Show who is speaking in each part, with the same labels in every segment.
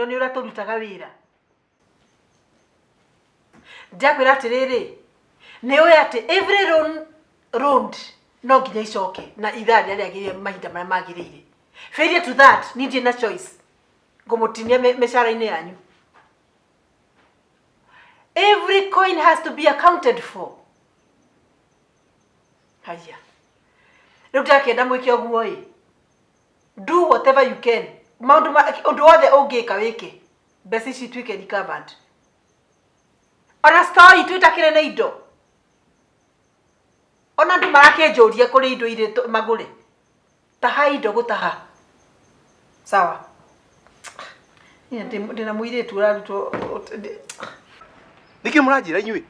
Speaker 1: Nĩ ũrĩa tũrutaga wĩra. Ndakwĩra atĩrĩrĩ, nĩ ũĩ atĩ every loan loaned no nginya icoke na ithaa rĩrĩa rĩagĩrĩire, mahinda marĩa magĩrĩire. Failure to that, niĩ ndirĩ na choice, ngũmũtinia mĩcara-inĩ yanyu. Every coin has to be accounted for. Haya, rĩu ndakĩenda mwĩke ũguo ĩ, do whatever you can, maũndũ ũndũ wothe ũngĩka wĩke, mbeca ici ituĩke recovered. Ona store itũ ĩtakĩrĩ na indo, ona andũ marakĩnjũria kũrĩ indo irĩ magũre. Taha indo gũtaha. Sawa. Niĩ ndĩna mũirĩtu ũrarutwo.
Speaker 2: Nĩkĩ mũranjĩra inyuĩ?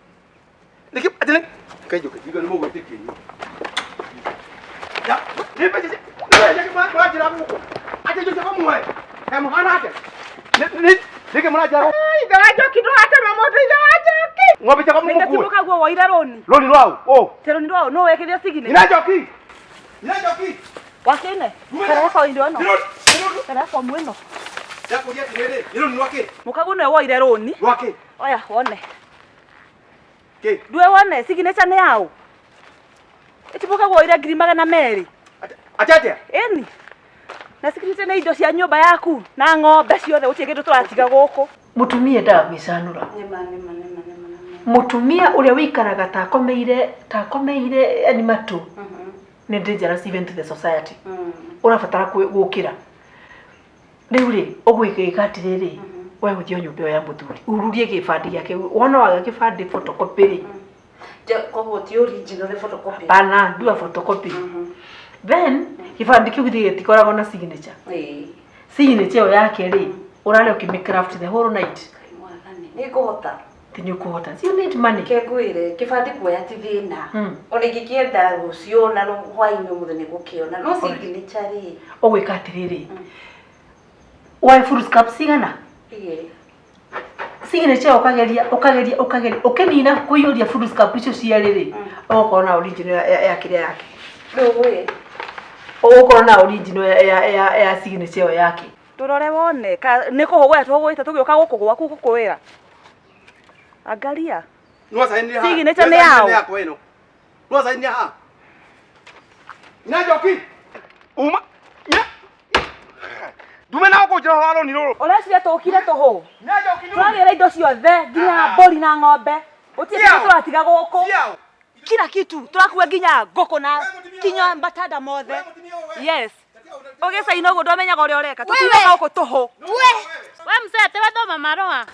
Speaker 2: Nĩkĩ atĩ nĩ kainjũke ngiuga nĩ mũgwĩtĩkia inyuĩ. Ya, nĩ mbeca nĩ mbeca mũranjĩra gũkũ. Atĩ indo ciakwa muoe. Kaĩ mũhana atĩa? Nĩkĩ mũranjĩra gũkũ?
Speaker 3: Ithe wa Njoki, ndũgateme mũndũ, ithe wa Njoki.
Speaker 2: Ng'ombe ciakwa mũmũkue.
Speaker 3: Nĩndĩtimũka guo woire rũni.
Speaker 2: Rũni rwaũ? Ũ.
Speaker 3: Ti rũni rwaũ, nũ wekĩrire signature?
Speaker 2: Nyina Njoki. Nyina Njoki.
Speaker 3: Wakĩne. Kara indo ĩno. Kara fomu ĩno.
Speaker 2: Ndakũria atĩrĩrĩ, nĩ rũni rwakĩ?
Speaker 3: Mũkaguo nĩwe woire rũni.
Speaker 2: Rwakĩ?
Speaker 3: Oya wone.
Speaker 2: Kĩ?
Speaker 3: Ndue wone signature nĩ yaũ? Ĩtimũka woire 200,000.
Speaker 2: Atĩ atĩa?
Speaker 3: Ĩni. Na signature nĩ indo cia nyũmba yaku na ng'ombe ciothe, gũtirĩ kĩndũ tũratiga gũkũ.
Speaker 1: Mũtumia endaga gwĩcanũra.
Speaker 4: Nĩma nĩma nĩma nĩma nĩma.
Speaker 1: Mũtumia ũrĩa ũikaraga ta akomeire, ta akomeire yani matũ, nĩ dangerous even to the society. Ũrabatara gũkĩra. Rĩu rĩ, ũgwĩka atĩrĩrĩ, we ũthiĩ o nyũmba ĩyo ya mũthuri, ururie gĩbandĩ gĩake, wona waga gĩbandĩ photocopy rĩ,
Speaker 4: Koguo ti original, nĩ photocopy.
Speaker 1: Pana, do a photocopy. Then gĩbandĩ kĩu githĩ gĩtikoragwo na signature?
Speaker 4: Ĩĩ.
Speaker 1: Signature ĩyo yake rĩ, ũrarĩa ũkĩmĩ craft the whole night.
Speaker 4: Mwathani, nĩ ngũhota.
Speaker 1: Ti nĩ ũkũhota. You need money.
Speaker 4: Reke ngwĩre, kĩbandĩ kuoya ti thĩna. Ona ingĩkĩenda rũciũ na hwaĩ-inĩ ũmũthĩ nĩ ngũkĩona. No signature rĩ.
Speaker 1: Ũgwĩka atĩrĩrĩ, woe foolscap cigana?
Speaker 4: Igĩrĩ.
Speaker 1: Signature ĩyo ũkageria, ũkageria, ũkageria, ũkĩnina kũiyũria foolscap icio cierĩ rĩ, ũgũkorwo na original ya kĩrĩa yake.
Speaker 4: Rĩu ĩ.
Speaker 1: Ũgũkorwo na original ya signature ĩyo yake.
Speaker 3: Tũrore wone ka nĩ kũhũgũya tũhũgũĩte tũgĩũka gũkũ gwaku gũkũĩra. Angalia.
Speaker 2: Nĩwacainire haha.
Speaker 3: Signature nĩ yaũ?
Speaker 2: Nĩ yakwa ĩno. Nĩwacainire haha. Nyina Njoki. Uma. Nyina. Ndume na gũkũ njĩra ũhoro wa rũni rũrũ.
Speaker 3: Ũreciria tũkire tũhũ?
Speaker 2: Nyina Njoki nĩ.
Speaker 3: Tũragĩra indo ciothe nginya mbũri na ng'ombe. Gũtirĩ kĩndũ
Speaker 2: Ciao.
Speaker 3: tũratiga gũkũ.
Speaker 2: Ciao.
Speaker 3: Kila kitu tũrakua nginya ngũkũ na kinya matanda mothe. Yes. Ũgĩcaina ũguo ndwamenyaga ũrĩa ũreka. Tũtiumaga gũkũ tũhũ.
Speaker 5: We mzee, tewe thoma marũa.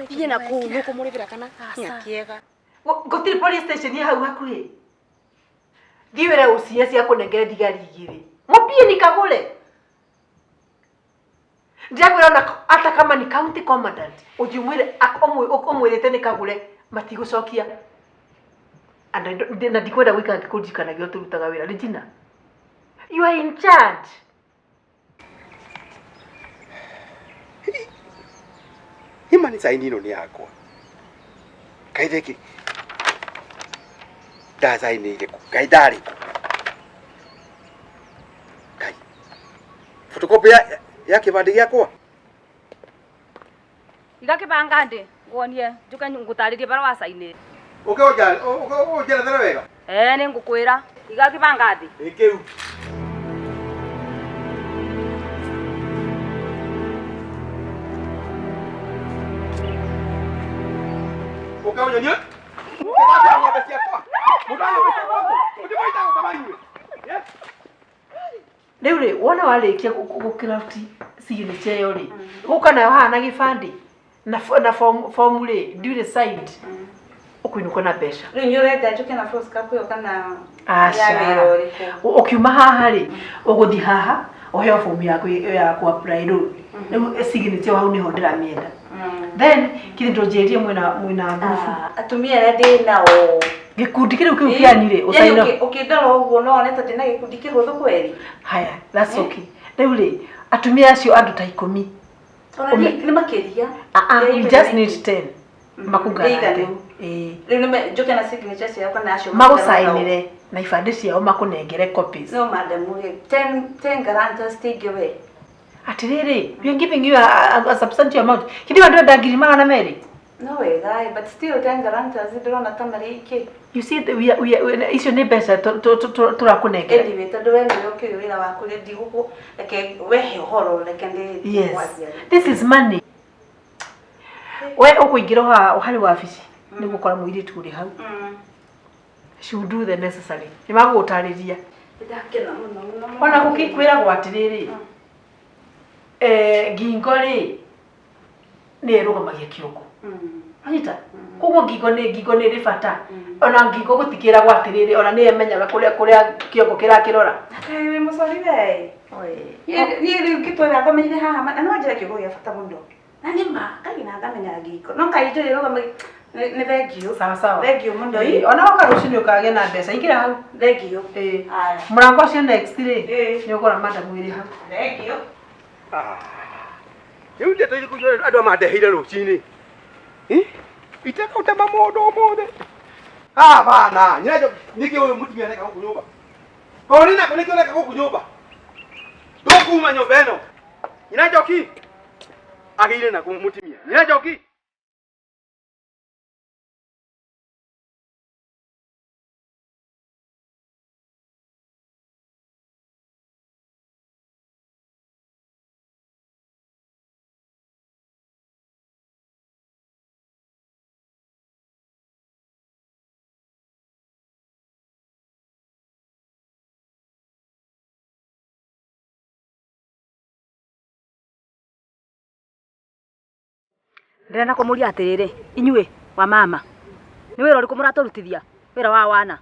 Speaker 4: Thiĩ na kũu nĩ ũkũmũrĩhĩra kana nĩ kĩega.
Speaker 1: Gũtirĩ police station ĩ hau hakuhĩ? Thiĩ wĩre OCS akũnengere thigari igĩrĩ. Mũpie nikagũre. Ndĩrakwĩra ona hata kama ni county commandant, ũthiĩ ũmwĩre ũmwĩrĩte nĩ kagũre, matigũcokia. And I don't, na ndikwenda gwĩka ngĩkũririkanagia ũrĩa tũrutaga wĩra. Regina, you are in charge.
Speaker 2: Ima nĩ saini ĩno nĩ yakwa. Kaĩ theki ndacainĩire kũ? Kaĩ ndarĩ kũ? Kai. Photocopy ya kĩbandĩ gĩakwa.
Speaker 5: Iga kĩbanga ndĩ nguonie njuke ngũtarĩrie bara wacainĩ.
Speaker 2: Ũke ũnjerethere wega.
Speaker 5: Eh, nĩ ngũkwĩra. Iga kĩbanga thĩ.
Speaker 2: Ĩ kĩu. Ũke ũnyonie. Mũkĩthambia ng'ombe ciakwa. Mũndũ wa ng'ombe ciakwa gũkũ. Mũtimũitaga gũkama inyuĩ. Yes.
Speaker 1: Rĩu rĩ, wona warĩkia gũcraft signature ĩyo rĩ, gũka nayo haha na gĩbandĩ na form rĩ, duly signed, ũkũinũka na mbeca.
Speaker 4: Rĩu nĩ ũrenda njũke na foolscap ĩyo kana
Speaker 1: Aca.
Speaker 4: ya wĩra ũrĩkũ?
Speaker 1: Ũkiuma haha rĩ, ũgũthiĩ haha ũheo form yaku ya kũ apply rĩu. Rĩu signature hau nĩho ndĩramĩenda. Then kĩndũ ndũnjĩrie mwĩna ngubu.
Speaker 4: Ah, atumia arĩa ndĩ nao.
Speaker 1: Gĩkundi kĩu kĩu kĩanyu rĩ,
Speaker 4: Yaani
Speaker 1: ũcaina.
Speaker 4: ũkĩndora ũguo no wone ta ndĩna gĩkundi kĩhũthũ kweri.
Speaker 1: Haya, that's okay. Rĩu rĩ, atumia acio andũ ta 10.
Speaker 4: Ona nĩ makĩria.
Speaker 1: Ah, ah, we
Speaker 4: Nĩ
Speaker 1: just
Speaker 4: aiganu.
Speaker 1: need 10. Makũngarate.
Speaker 4: Nĩ aiganu.
Speaker 1: Ĩĩ.
Speaker 4: Rĩu nĩ njoke na signature ciao kana acio
Speaker 1: Magũcainĩre. Na ibandĩ ciao makũnengere copies.
Speaker 4: No madam rĩ, 10 guarantors ti aingĩ we.
Speaker 1: Atiriri, we are giving you a substantial amount. Hindi ndĩrenda 200,000.
Speaker 4: No wega ĩ, but still 10 guarantors ndĩrona ta marĩ aingĩ.
Speaker 1: You see, icio nĩ mbeca tũrakũnengera.
Speaker 4: Anyway, tondũ we nĩwe ũkĩũĩ wĩra waku rĩ, ndigũkũ reke wehe ũhoro reke ndĩ
Speaker 1: Yes. This is money. We ũkũingĩra haha harĩ wabici nĩ gũkora mũirĩtu ũrĩ hau. She will do the necessary. Nĩ magũgũtarĩria.
Speaker 4: Ndakena mũno mũno mũno.
Speaker 1: Ona gũkĩkwĩragwo atĩrĩrĩ, ngingo rĩ nĩ ĩrũgamagia kĩongo. Anyita? Koguo ngingo nĩ ĩrĩ bata. Ona ngingo gũtikĩragwo atĩrĩrĩ, ona nĩ ĩmenyaga kũrĩa kĩongo kĩrakĩrora.
Speaker 4: Kaĩ wĩ mũcori we. Niĩ rĩu ngĩtwara ngomeire haha na no njĩre kiugo gĩa bata mũno. Na nĩ ma kaĩ na ngamenya ngingo. No kaĩ njũĩ rũgamagia nĩ thengiũ.
Speaker 1: Sawa sawa.
Speaker 4: Thengiũ mũno ĩ.
Speaker 1: Ona woka rũciũ nĩ ũkagĩa na mbeca. Ingĩra hau.
Speaker 4: Thengiũ.
Speaker 1: Ĩĩ.
Speaker 4: Haya.
Speaker 1: Mũrango ũcio next rĩ,
Speaker 4: Ĩĩ.
Speaker 1: nĩ ũgũra madam ĩrĩ hau.
Speaker 4: Thengiũ.
Speaker 2: Rĩu ndeto irĩkũ icio andũ amandeheire rũcinĩ? Itekũtema mũndũ ũmũthĩ. Ah, bana, nyina nĩkĩ ũyũ mũtumia areka gũkũ nyũmba? Kori nako nĩkĩ ũreka gũkũ nyũmba? Ndũkuma nyũmba ĩno. Nyina Njoki agĩire na mũtumia. Nyina Njoki.
Speaker 3: Ndĩrenda kũmũria atĩrĩrĩ, inyuĩ wa mama, nĩ wĩra ũrĩkũ mũratũrutithia wĩra wa wana?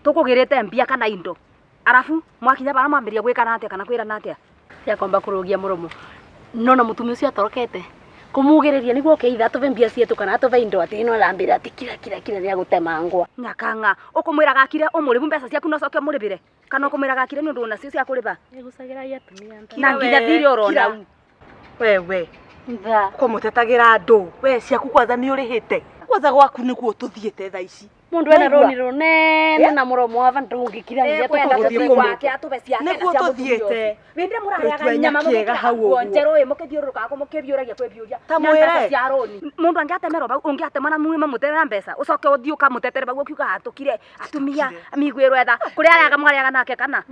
Speaker 3: Tũkũgĩrĩte mbia kana indo? Arabu mwakinya bara mwambĩrĩria gwĩkana atĩa kana kwĩrana atĩa?
Speaker 5: Tia kwamba kũrũgia mũromo. Nona mũtumia ũcio atorokete. Kũmugĩrĩria nĩguo oke itha atũve mbia cietu kana atũve indo atĩ ĩno arambĩra atĩ kira kira kira nĩ agũtemangwa.
Speaker 3: Nyakang'a, ũkũmwĩraga akire ũmũrĩbu mbeca ciaku na ũcoke ũmũrĩbĩre? Kana ũkũmwĩraga akire nĩ ũndũ ũnacio cia kũrĩba?
Speaker 5: Nĩgucagĩragia atumia
Speaker 3: Na nginya thirĩ orona u.
Speaker 6: Wewe
Speaker 5: Tha.
Speaker 6: kũmũtetagĩra andũ we ciaku kwanza nĩ ũrĩhĩte kwanza gwaku nĩkuo tũthiĩte thaa ici.
Speaker 5: Mundu ena roni runene na muromo wa vandu ungikira nginya
Speaker 3: Kwenda
Speaker 5: tũkũgũthiĩ
Speaker 3: tũthiĩ gwake atũve ciake na
Speaker 6: Nĩguo
Speaker 3: cia mũtumia
Speaker 6: tũthiĩte.
Speaker 3: ũcio. Wĩndire mũrarĩaga
Speaker 6: Twĩtue
Speaker 3: nyama
Speaker 6: nyakĩega
Speaker 3: mũgĩkĩraga
Speaker 6: hau
Speaker 3: nguo
Speaker 6: ũguo.
Speaker 3: njerũ ĩ mũkĩthiũrũrũkaga kũ mũkĩbiũragia kwĩbiũria.
Speaker 6: Ta
Speaker 3: Na mbeca
Speaker 6: mwĩre.
Speaker 3: cia rũni. Mũndũ angĩatemerwo bau ũngĩatema na mume mũtere na mbeca ũcoke ũthiĩ ũkamũtetere bau ũkiuga atũkire atumia mĩiguĩrwo etha kũrĩa arĩaga mwarĩaga nake kana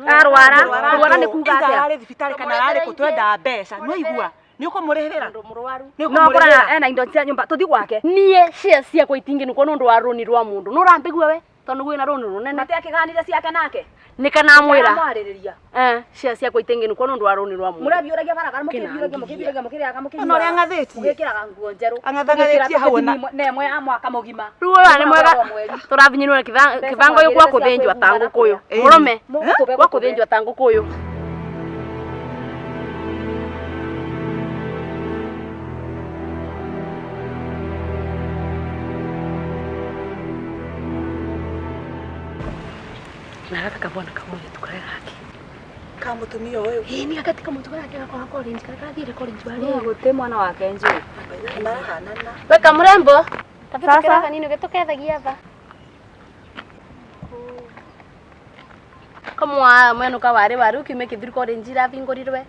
Speaker 3: arwara kũrwara nĩ kuga
Speaker 6: Either
Speaker 3: atĩa?
Speaker 6: ararĩ thibitarĩ kana ararĩ kũ twenda mbeca nĩ waigua nĩ ũkũmũrĩhĩra nĩ
Speaker 3: No kũrana
Speaker 6: ũkũmũrĩhĩra
Speaker 3: ena indo cia nyũmba tũthiĩ gwake.
Speaker 5: Nie cia ciakwa itingĩnukwo nĩ ũndũ wa rũni rwa mũndũ. Nĩ ũrambĩgua we tondũ wĩna rũni rũnene.
Speaker 3: Matiakĩganire ciake nake.
Speaker 5: Nĩ kana amwĩra.
Speaker 3: Mwarĩrĩria.
Speaker 5: Cia ciakwa itingĩnukwo nĩ ũndũ wa rũni rwa mũndũ.
Speaker 3: Mũrabiũragia barabara mũkĩbiũragia mũkĩbiũragia mũkĩrĩaga mũkĩnyuaga.
Speaker 6: Ona ũrĩa ang'athĩtie.
Speaker 3: Mũgĩkĩraga nguo njerũ.
Speaker 6: Ang'athang'athĩtie hau ona-
Speaker 3: Mũgĩkĩra na ĩmwe ya mwaka mũgima.
Speaker 5: Rĩu ũyũ nĩ mwega
Speaker 3: Mũgagũra mweri.
Speaker 5: tũrabinyinwo kĩbango gĩ gwa kũthĩnjwo ta ngũkũ ũyũ.
Speaker 6: Ĩĩ.
Speaker 5: Mũrũme
Speaker 3: Mũgũtũbe
Speaker 5: gwa kũthĩnjwo ta ngũkũ ũyũ. Naraka kabwana kamũirĩtu karĩa gake.
Speaker 6: Ka mũtumia ũyũ.
Speaker 5: Ĩĩ nĩ gakati kamũirĩtu karĩa gake gakora college karĩa karathire college warĩ.
Speaker 3: Gũtĩ mwana wake njũĩ.
Speaker 6: Marahanana.
Speaker 5: Weka mrembo. Sasa kanini ũgĩtũkethagia tha. Kamwa mwenu ka warĩ warĩ ũkiume kĩthiru college irabingũrirwe.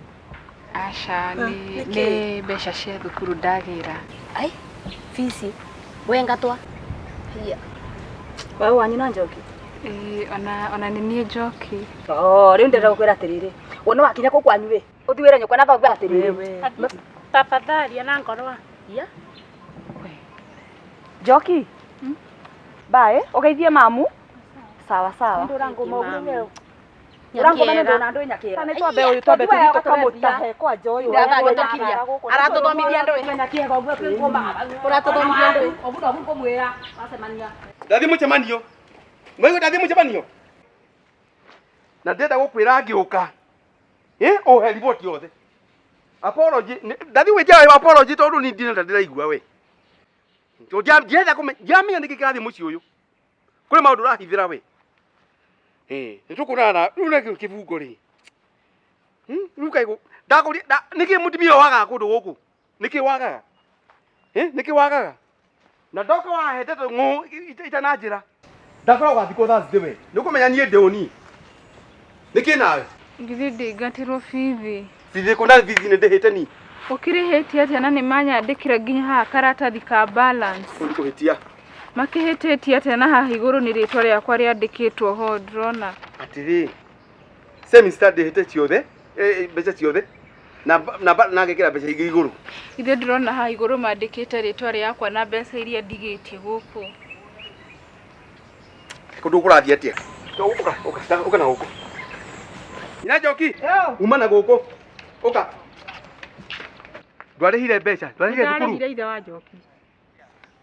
Speaker 7: Aca nĩ mbeca cia thukuru ndagĩra.
Speaker 5: Ai, fici. We ngatwa. Hiya.
Speaker 3: Wewe wanyu na Njoki.
Speaker 7: Ĩĩ ona nĩ niĩ Njoki.
Speaker 3: Oh, rĩu ndĩrenda gũkwĩra atĩrĩrĩ. Wona wakinya kũu kwanyu ĩ, ũthiĩ wĩre nyũkwa na thoguo atĩrĩrĩ.
Speaker 5: Tafadhali ana ngorwa. Hiya.
Speaker 3: Njoki. Bye, ũgeithie mamu. Sawa sawa. Ũrangũma nĩ ũndũ na ndũ nyakiega.
Speaker 6: Nĩ twambe ũyũ twambe tũthiĩ tũkamũtahe kwanja ũyũ.
Speaker 5: Ndatagĩtũkiria. Aratũthomithia ndũĩ.
Speaker 3: Nyakiega ũguo kwĩngũmaga.
Speaker 5: Ũratũthomithia ndũĩ.
Speaker 3: Ũguo noguo ngũmwĩra wacemania.
Speaker 2: Ndathi mũcemanio. Mwaigua ndathi mũcemanio? Na ndĩrenda gũkwĩra ngĩũka. Ũhe riboti yothe. Apology, ndathi gwĩtia apology tondũ niĩ ndinenda ndĩraigua we. Tondũ ndienda kũmenya, ndiramenya nĩkĩ kĩrathiĩ mũciĩ ũyũ. Kũrĩ maũndũ ũrahithĩra we. Nĩ tũkũrana na rĩu nakĩo kĩbungo rĩ. Rĩu kaĩ ndakũria nĩkĩ mũtumia ũyũ wagaga kũndũ gũkũ? Nĩkĩ wagaga? Nĩkĩ wagaga? Na ndoka wahe ndeto ng'ũ itananjĩra. Ndakwĩra ũgathikwo Thursday we. Nĩ ũkũmenya niĩ ndĩ ũni. Nĩkĩ nawe?
Speaker 7: Githĩ ndĩngatirwo bithi.
Speaker 2: Bithi kũ na bithi nĩ ndĩhĩte ni.
Speaker 7: Ũkĩrĩhĩtie atĩa na nĩ manyandĩkĩra nginya haha karatathi ka balance.
Speaker 2: Kũ nĩ kũhĩtia.
Speaker 7: Makĩhĩtĩtie atĩa na haha igũrũ nĩ rĩtwa rĩakwa rĩandĩkĩtwo ho ndĩrona.
Speaker 2: Atĩrĩ. Semester ndĩhĩte ciothe, mbeca ciothe. Na na na ngekĩra mbeca ingĩ igũrũ.
Speaker 7: Ithe ndĩrona haha igũrũ mandĩkĩte rĩtwa rĩakwa na mbeca iria ndigĩtie gũkũ.
Speaker 2: Kũndũ kũrathiĩ atĩa? Ũka, ũka, ũka na gũkũ. Nyina Njoki, uma na gũkũ. Ũka. Ndwarĩhire mbeca, ndwarĩhire thukuru.
Speaker 4: Ndarĩhire ithe wa Njoki.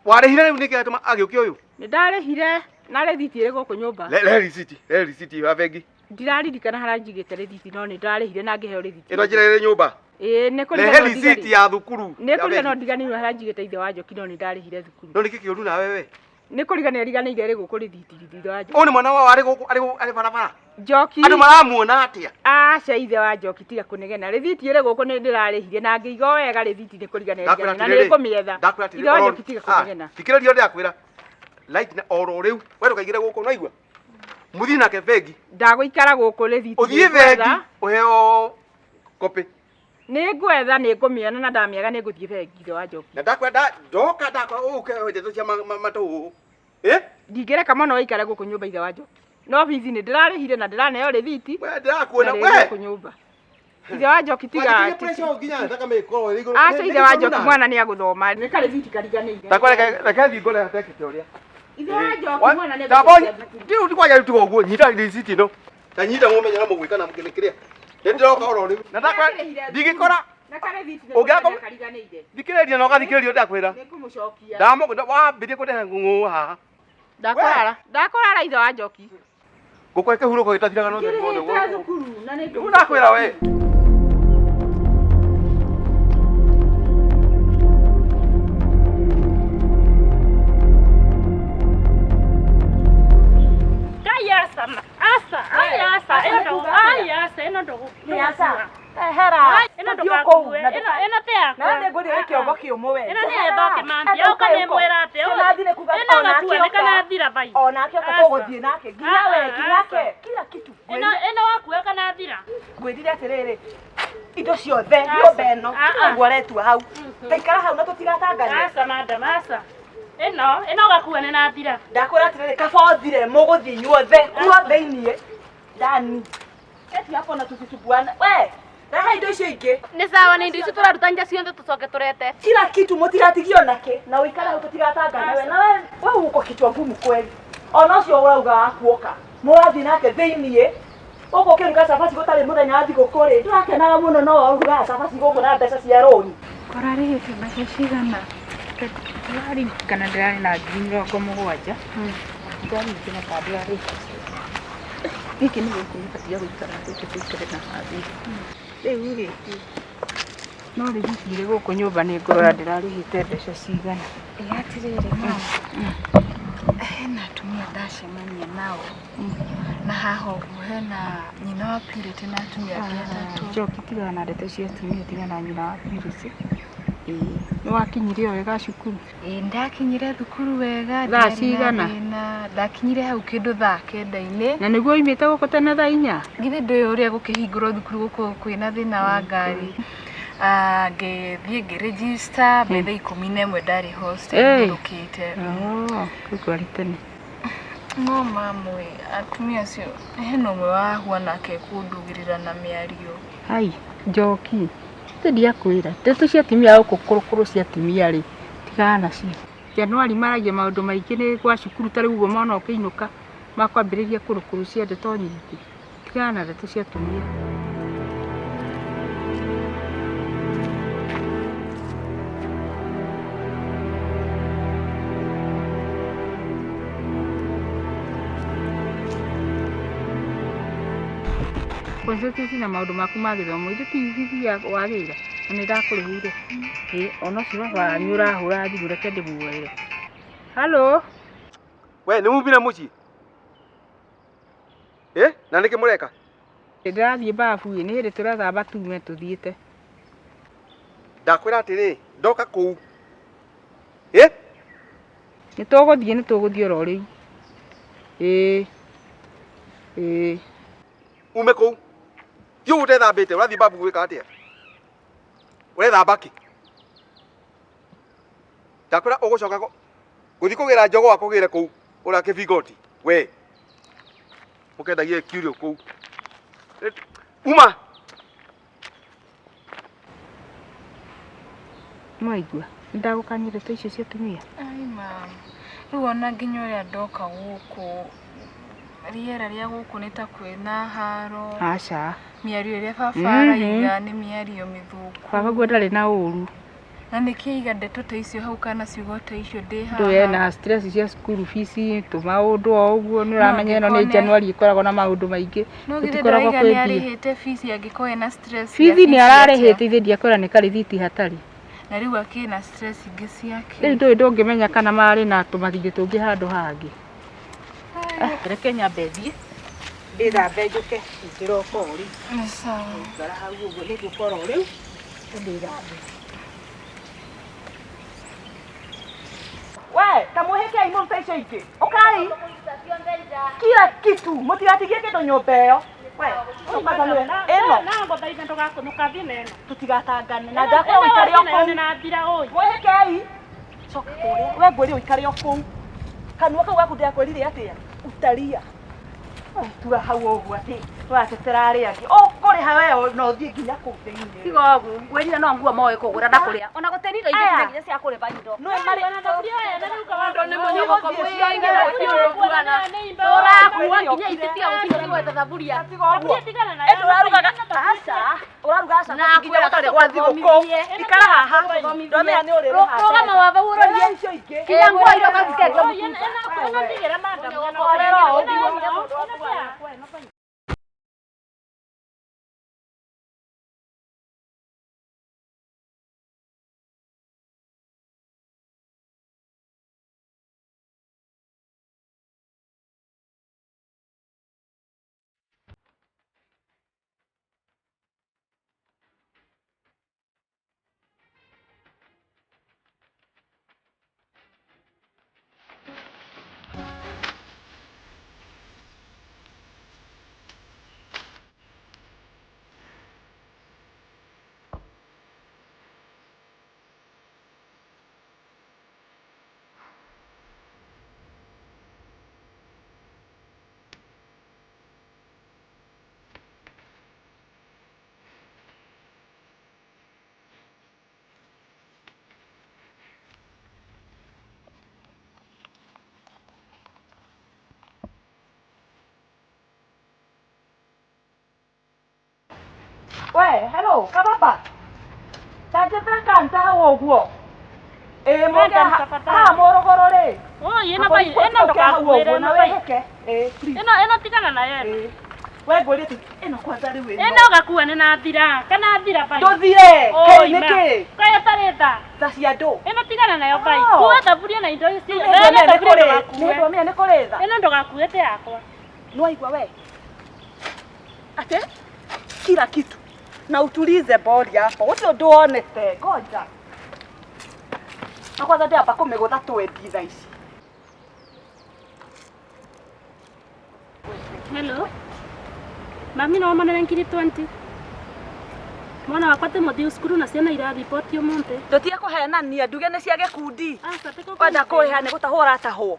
Speaker 2: Warĩhire rĩu nĩkĩ gĩatũma agĩũke ũyũ?
Speaker 4: Nĩ ndarĩhire na rĩthiti ĩrĩ gũkũ nyũmba.
Speaker 2: Le receipt, le receipt ya bengi.
Speaker 4: Ndiraririkana harĩa njigĩte rĩthiti no nĩ ndarĩhire na ngĩheo rĩthiti.
Speaker 2: Ĩno njĩra ĩrĩ nyũmba.
Speaker 4: Ĩĩ nĩ
Speaker 2: Rehe
Speaker 4: kũriganĩrwo
Speaker 2: receipt
Speaker 4: ndigani-
Speaker 2: ya thukuru.
Speaker 4: Nĩ
Speaker 2: ya
Speaker 4: kũriganĩrwo
Speaker 2: bengi.
Speaker 4: ndiganĩirwo harĩa njigĩte ithe wa Njoki no nĩ ndarĩhire thukuru.
Speaker 2: No nĩkĩ kĩũru nawe we?
Speaker 4: Nĩ kũriganĩrwo riganĩire rĩ gũkũ rĩthiti ithe wa Njoki.
Speaker 2: Ũyũ nĩ mwana wao arĩ gũkũ arĩ gũkũ arĩ barabara.
Speaker 4: Njoki.
Speaker 2: Andũ maramuona atĩa?
Speaker 4: Aca ithe wa Njoki tiga kũnegena. Rĩthiti ĩrĩ gũkũ nĩ ndĩrarĩhire na ngĩiga o wega rĩthiti nĩ kũriganĩrwo
Speaker 2: Ndakwĩra
Speaker 4: riganĩire na
Speaker 2: atĩrĩrĩ,
Speaker 4: nĩ ngũmĩetha.
Speaker 2: Ndakwĩra atĩrĩrĩ,
Speaker 4: Ithe wa
Speaker 2: oro-
Speaker 4: Njoki tiga kũnegena.
Speaker 2: Thikĩrĩria ũrĩa ndakwĩra. Light na oro rĩu, we ndũkaingĩre gũkũ no igua. Mũthiĩ nake bengi.
Speaker 4: Ndagũikara gũkũ rĩthiti.
Speaker 2: Ũthiĩ
Speaker 4: nĩ ngwetha.
Speaker 2: bengi ũheo copy.
Speaker 4: Nĩ ngwetha nĩ ngũmĩona na ndamĩaga nĩ ngũthiĩ bengi ithe wa Njoki.
Speaker 2: Na ndakwĩra ndoka ndakwa ũke ndeto cia matũ. Eh?
Speaker 4: Ndingĩreka mwana waikare gũkũ nyũmba ithe wa Njoki. No bithi nĩ ndĩrarĩhire na ndĩraneo rĩthiti.
Speaker 2: We ndĩrakuona
Speaker 4: na rĩ
Speaker 2: we.
Speaker 4: gũkũ nyũmba. Ithe wa Njoki tiga.
Speaker 2: Wanjĩkĩrie pressure nginya thakame ĩkorwo ĩrĩ igũrũ.
Speaker 4: Aca ithe wa Njoki mwana nĩ agũthoma. Nĩ karĩthiti kariganĩire.
Speaker 2: Ndakwĩra reke thiĩ ngore atekĩte ũrĩa.
Speaker 4: Ithe wa Njoki mwana nĩ
Speaker 2: Ndamba
Speaker 4: agũcokia thukuru.
Speaker 2: ndiũ ndikwanja tiga ũguo nyita receipt ĩno. Ta nyita mũmenye na mũgwĩka na mũkĩnĩ kĩrĩa. Nĩ ndĩroka oro rĩu. Na ndakwĩra ndingĩkora
Speaker 4: Na karĩthiti nĩ
Speaker 2: Ũngĩaga
Speaker 4: kũriganĩra kariganĩire.
Speaker 2: thikĩrĩria na ũgathikĩrĩria ndakwĩra.
Speaker 4: Nĩ ngũmũcokia.
Speaker 2: Ndamũ wambĩrie kũndehe ng'ũng'ũ haha.
Speaker 4: Ndakũrara. Ndakũrara ithe wa Njoki.
Speaker 2: Ngũkũhe kĩhurũko gĩtathiraga na ũtheri wothe.
Speaker 4: Ngĩrĩhĩte thukuru na nĩ
Speaker 2: Nĩguo ndakwĩra we.
Speaker 5: Kai aca ma. Aca, ai aca, ĩno ai aca, ĩno ndũgũ.
Speaker 6: Nĩ aca. Ehera.
Speaker 5: Ĩno
Speaker 6: Tũthiĩ kũu,
Speaker 5: ndũgakue.
Speaker 6: na
Speaker 5: Ĩno ĩno te yakwa.
Speaker 6: Na nĩ ngũthiĩ kĩongo kĩũmũ we.
Speaker 5: Ĩno nĩ ya Thoke Mambi. Oka nĩ mwĩra atĩ.
Speaker 6: Kĩmathi nĩ kuga
Speaker 5: Ĩno
Speaker 6: onake
Speaker 5: gakua nĩ
Speaker 6: oka.
Speaker 5: kana thira bai.
Speaker 6: Onake oka
Speaker 5: Aca.
Speaker 6: tũgũthiĩ nake. Nginya we,
Speaker 5: Aca,
Speaker 6: nginya
Speaker 5: aca.
Speaker 6: ke. Kila kitu.
Speaker 5: Ĩno ĩno wakua kana thira.
Speaker 6: Ngwĩrire atĩrĩrĩ, indo ciothe nyũmba ĩno
Speaker 5: Aca.
Speaker 6: ũguo ũretua hau. Taikara hau na tũtigatangane.
Speaker 5: Aca madam, aca. Ĩno ĩno gakua nĩ na thira.
Speaker 6: Ndakwĩra atĩrĩrĩ, kaba ũthire mũgũthiĩ inyuothe kuo thĩiniĩ. Ndani. Keti hapo na tusisumbuane. We, rehe indo icio ingĩ.
Speaker 5: Nĩ sawa nĩ indo icio tũraruta nja ciothe tũcoke tũrete.
Speaker 6: Kila kitu mũtigatigio nake na ũikare hau tũtigatangane we na we we uko kichwa ngumu kweli. Ona ũcio ũrauga wakuoka mũrathiĩ nake thĩiniĩ gũkũ ũkĩruga cabaci gũtarĩ mũthenya wa thigũkũ rĩ ndũrakenaga mũno no ũrugaga cabaci gũkũ na mbeca cia rũni.
Speaker 7: Ũrarĩhĩte mbeca cigana? Ndĩraririkana ndĩrarĩ na 70,000. Ndiraririkana kana ndĩrarĩhĩte. Gĩkĩ nĩ gĩkũ gĩbatiĩ gũikara gĩkĩ tũikare na hathĩ. Rĩu rĩ, no rĩthiti ĩrĩ gũkũ nyũmba nĩ ngũrora ndĩrarĩhĩte mbeca cigana.
Speaker 8: Ĩ atĩrĩrĩ mama, hena atumia ndacemania nao na haha ũguo hena nyina wa Purity na atumia angĩ atatũ.
Speaker 7: Njoki tigana na ndeto cia atumia tigana na nyina wa Purity. Ĩĩ, nĩ wakinyire o wega cukuru?
Speaker 8: Ĩ ndakinyire thukuru wega
Speaker 7: Thaa
Speaker 8: ndiarĩ na
Speaker 7: cigana?
Speaker 8: thĩna. Ndakinyire hau kĩndũ thaa kenda-inĩ.
Speaker 7: Na nĩguo oimĩte gũkũ tene thaa inya?
Speaker 8: Githĩ ndũĩ ũrĩa gũkĩhingũrwo thukuru gũkũ kwĩna thĩna wa ngari. Ngĩthiĩ ngĩregister by thaa 11 ndarĩ hostel
Speaker 7: Ĩĩ.
Speaker 8: ngũrũkĩte.
Speaker 7: Oh, kũu kwarĩ tene.
Speaker 8: No mamwe atumia acio hena ũmwe wahuana ke kũndugĩrĩra na mĩario.
Speaker 7: Hai, Njoki, ithe ndiakwĩra ndeto cia atumia gũkũ kũrũkũrũ cia atumia rĩ, tigana nacio. Januari maragia maũndũ maingĩ nĩ gwa cukuru ta rĩu ũguo mwana ũkĩinũka makwambĩrĩria kũrũkũrũ cia ndeto nyingĩ. Tigana na ndeto cia atumia. Concentrate na maũndũ maku ma gĩthomo ithe ti bithi ya wagĩra na nĩ ndakũrĩhĩire. Ĩ ona ũcio baba wanyu ũrahũra thimũ reke ndĩmuoere. Halo?
Speaker 2: We nĩ mumire mũciĩ? Ĩ na nĩkĩ mũreka?
Speaker 7: Ndĩrathiĩ babu ĩ nĩ hĩndĩ tũrethamba tume tũthiĩte.
Speaker 2: Ndakwĩra atĩrĩ, ndoka kũu. Ĩ?
Speaker 7: Nĩ tũgũthiĩ nĩ tũgũthiĩ oro rĩu. Ĩĩ. Ĩĩ.
Speaker 2: Ume kũu. Thiĩ ũtethambĩte, ũrathiĩ babu gwĩka atĩa? Ũrethamba kĩ? Ndakwĩra ũgũcoka gũthiĩ kũgĩra njogoo akũgĩre kũu ũrĩa kĩbingoti. We. Mũkendagie kiurio kũu. Uma.
Speaker 7: Mwaigua nĩndagũkanirie ta icio cia atumia.
Speaker 8: Ai ma'am. Rĩu ona nginya ũrĩa ndoka gũkũ rĩera rĩa gũkũ nĩ ta kwĩna haro.
Speaker 7: Aca.
Speaker 8: Mĩario ĩrĩa baba araiga nĩ mĩario mĩthũku.
Speaker 7: Baba guo ndarĩ na ũru.
Speaker 8: Na nĩkĩ aiga ndeto ta icio hau kana ciugo ta icio ndĩ haha?
Speaker 7: Ndũĩ ena stress cia cukuru fees tũmaũndũ o ũguo nĩ ũramenya ĩno nĩ January ĩkoragwo na maũndũ maingĩ.
Speaker 8: No githĩ
Speaker 7: Gũtikoragwo
Speaker 8: ndĩraiga
Speaker 7: kwĩ
Speaker 8: nĩ
Speaker 7: mbia.
Speaker 8: arĩhĩte fees angĩkorwo ena stress ya
Speaker 7: Bithi nĩ
Speaker 8: fees atĩa?
Speaker 7: ararĩhĩte ithe ndiakwĩra nĩ karĩthiti hatarĩ.
Speaker 8: Na rĩu akĩna stress ingĩ ciake.
Speaker 7: Rĩu ndũĩ ndũngĩmenya kana marĩ na tũmathirĩ tũngĩ handũ hangĩ. Reke nyambe thiĩ ndĩthambe njũke ngĩroka o rĩu.
Speaker 8: Nĩ sawa.
Speaker 7: Ikara hau ũguo nĩngũkorwo rĩu ndĩthambe.
Speaker 6: We, ta mwĩhĩkei mũrute icio ingĩ. Ũkai. Kila kitu, mũtigatigie kĩndũ nyũmba ĩyo. We, kwanza nĩwe. Ĩno. Tũtigatangane. Na ndakwĩra ũikare o kũu. Mwĩhĩkei. Coka kũrĩa. We ngwĩre ũikare o kũu. Kanua kau gaku ndĩrakwĩrire atĩa? Utaria. Tura hau ũguo atĩ ũratetera arĩa angĩ. Ũkũrĩha we na ũthiĩ nginya kũu thĩinĩ.
Speaker 3: Tiga ũguo, ngwĩrire no nguo moĩ kũgũra na kũrĩa. Ona gũtirĩ indo ingĩ nginya cia kũrĩha indo.
Speaker 6: Nĩwe marĩ
Speaker 5: Nĩ mũnyogoko mũingĩ na gũtirĩ ũrũkuana.
Speaker 3: Tũrakua nginya itĩ tiga gũtinda gwetha thaburia.
Speaker 6: Tiga ũguo. Ĩndĩ ũrarugaga aca, ũrarugaga cabaci nginya gũtarĩ gwa thigũkũ. Ikara haha. Ndwamenya nĩ ũrĩrĩha.
Speaker 5: Rũgama wamba ũrorie.
Speaker 6: Icio ingĩ.
Speaker 3: Kinya nguo iroka cikendio mũtuka.
Speaker 6: Horera ũguo. We, hello, kababa. Tanjĩtĩra kanta hau ũguo. Ĩĩ mũke haha mũrũgũrũ rĩ.
Speaker 5: Oi, ĩno bai, ĩno
Speaker 6: Ũke hau
Speaker 5: ndũgakuĩre
Speaker 6: ũguo na
Speaker 5: ĩno bai.
Speaker 6: wĩhĩke. Ĩĩ, please.
Speaker 5: Ĩno ĩno tigana nayo ĩno.
Speaker 6: Ĩĩ. We ngwĩrire ti ĩno kwanza rĩu ĩno.
Speaker 5: Ĩno ũgakua nĩ na thira, kana thira bai.
Speaker 6: Ndũthire. Kĩĩ
Speaker 5: Oi,
Speaker 6: nĩ
Speaker 5: ma.
Speaker 6: kĩ?
Speaker 5: Kaĩ ũtarĩ tha.
Speaker 6: Tha cia andũ.
Speaker 5: Ĩno tigana nayo bai.
Speaker 6: Oh.
Speaker 5: Kua thaburia na indo ici.
Speaker 6: Nĩ
Speaker 5: Ĩno
Speaker 6: ndwamenya nĩ
Speaker 5: thaburia
Speaker 6: kũrĩ.
Speaker 5: ndũgakue.
Speaker 6: Nĩ ndwamenya nĩ kũrĩ tha.
Speaker 5: Ĩno ndũgakue tĩ yakwa.
Speaker 6: Nĩwaigua we? Ate? Kila kitu. Na utulize boli hapo. Gũtirĩ ũndũ wonete. Ngoja. Na kwanza ndĩramba kũmĩgũtha twendi thaa ici.
Speaker 5: Hello. Mami no manene ngiri 20. Mwana wakwa ti mũthiu cukuru na ciana irariboti ũmũthĩ.
Speaker 6: Tũtige kũhenania nduge nĩ cia gĩkundi.
Speaker 5: Aca ti
Speaker 6: Wenda kũrĩha nĩ gũtahwo ũratahwo.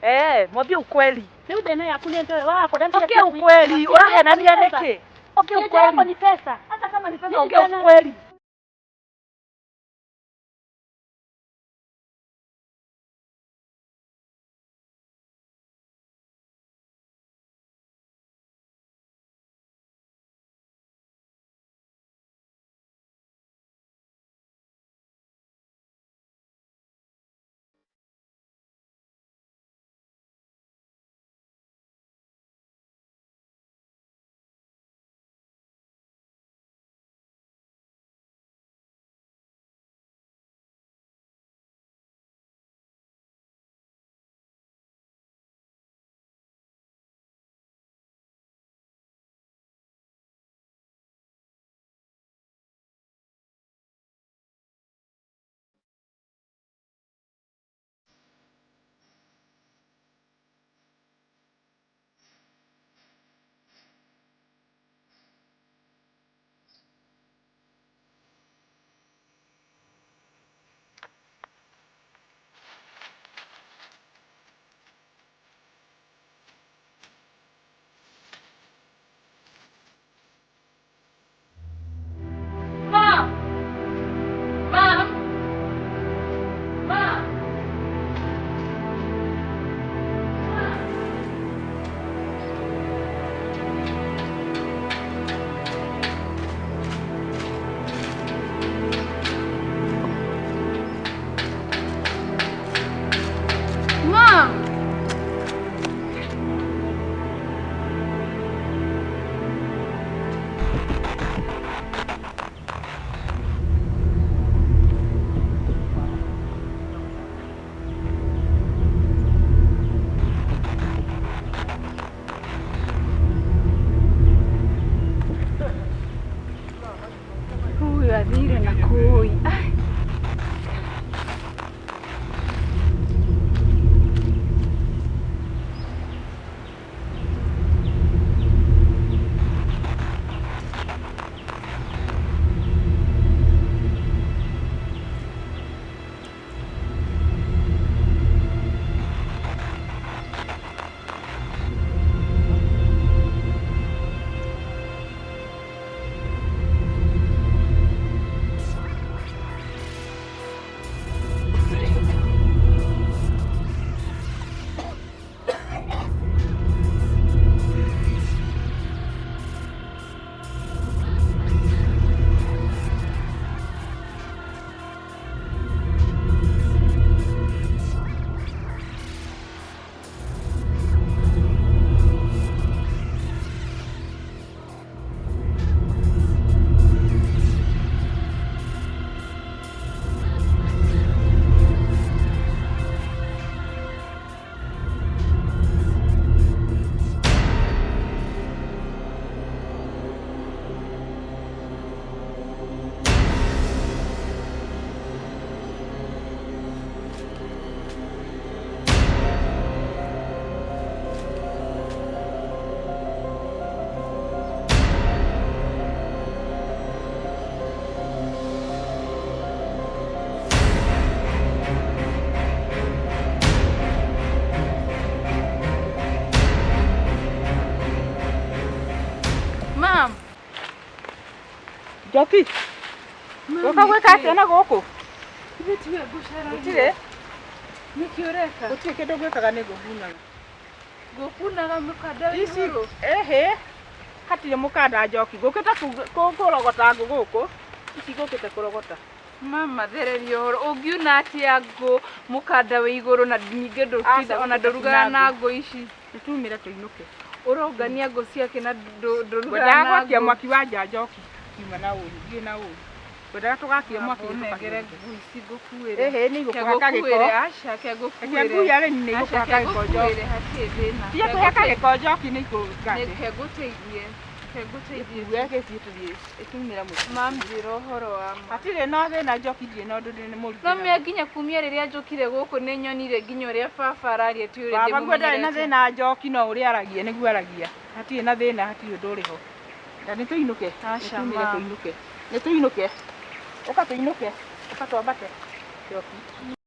Speaker 6: Eh, mwambie ukweli.
Speaker 5: Rĩu thĩna yaku nĩ ndũĩ wakũrĩa mbia
Speaker 6: Ongea ukweli, ũrahenania nĩkĩ? Ongea ukweli.
Speaker 5: Ni pesa.
Speaker 6: Hata kama ni pesa, ongea ukweli.
Speaker 7: Njoki ũka gwĩka atĩa na gũkũ?
Speaker 8: Ithe tiwe ngũcaragia.
Speaker 7: Gũtirĩ.
Speaker 8: Nĩkĩ ũreka?
Speaker 7: Gũtirĩ kĩndũ ngwĩkaga nĩ ngũkunaga.
Speaker 8: Ngũkunaga mũkanda wĩ
Speaker 7: Ici
Speaker 8: igũrũ.
Speaker 7: ĩhĩ hatirĩ mũkanda Njoki ngũkĩte kũrogota ngũ gũkũ ici ngũkĩte kũrogota.
Speaker 8: Mama thereria ũhoro ũngiuna atĩa ngũ mũkanda wĩ igũrũ na ningĩ ndũtinda
Speaker 7: Aca
Speaker 8: ona
Speaker 7: gũkĩte
Speaker 8: ndũrugaga
Speaker 7: kuna
Speaker 8: na
Speaker 7: ngũ.
Speaker 8: ngũ ici.
Speaker 7: Nĩtumĩre tũinũke.
Speaker 8: Ũrongania ngũ ciake na ndũrugaga
Speaker 7: Ngwendaga
Speaker 8: na
Speaker 7: gwakia
Speaker 8: ngũ.
Speaker 7: mwaki wa nja Njoki kiuma na ũru thiĩ na ũru. Ngwendaga tũgakie mwaki
Speaker 8: Ũnengere
Speaker 7: tũkahiũke.
Speaker 8: ngũ ici ngũkuĩre.
Speaker 7: Ĩhĩ nĩ
Speaker 8: Ke
Speaker 7: igũkũhaka gĩko.
Speaker 8: ngũkuĩre aca ke
Speaker 7: Reke
Speaker 8: ngũkuĩre.
Speaker 7: ngui arĩmi nĩ
Speaker 8: Aca
Speaker 7: igũkũhaka
Speaker 8: ke
Speaker 7: gĩko Njoki.
Speaker 8: ngũkuĩre hatirĩ thĩna.
Speaker 7: Tiga
Speaker 8: Ke
Speaker 7: kũhaka
Speaker 8: ngũte-
Speaker 7: gĩko Njoki nĩ ikũruga
Speaker 8: nĩ
Speaker 7: atĩ.
Speaker 8: ke ngũteithie. Ke ngũteithie.
Speaker 7: Gĩkuue gĩthiĩ tũthiĩ ĩtumĩre mũciĩ.
Speaker 8: Mam njĩra ũhoro wa ma.
Speaker 7: Hatirĩ na thĩna Njoki ndirĩ na ũndũ ndĩ nĩ mũrutĩra.
Speaker 8: No mĩa nginya kumia rĩrĩa njũkire gũkũ nĩ nyonire nginya ũrĩa baba araria ti ũrĩa
Speaker 7: Baba guo ndarĩ na
Speaker 8: ndĩmũmenyerete.
Speaker 7: thĩna Njoki no ũrĩa aragia nĩguo aragia. Hatirĩ na thĩna hatirĩ ũndũ ũrĩ ho. Na nĩ tũinũke.
Speaker 8: Aca,
Speaker 7: Nĩtumĩre
Speaker 8: ma.
Speaker 7: tũinũke. Nĩ tũinũke. Ũka tũinũke. Ũka twambate. Njoki.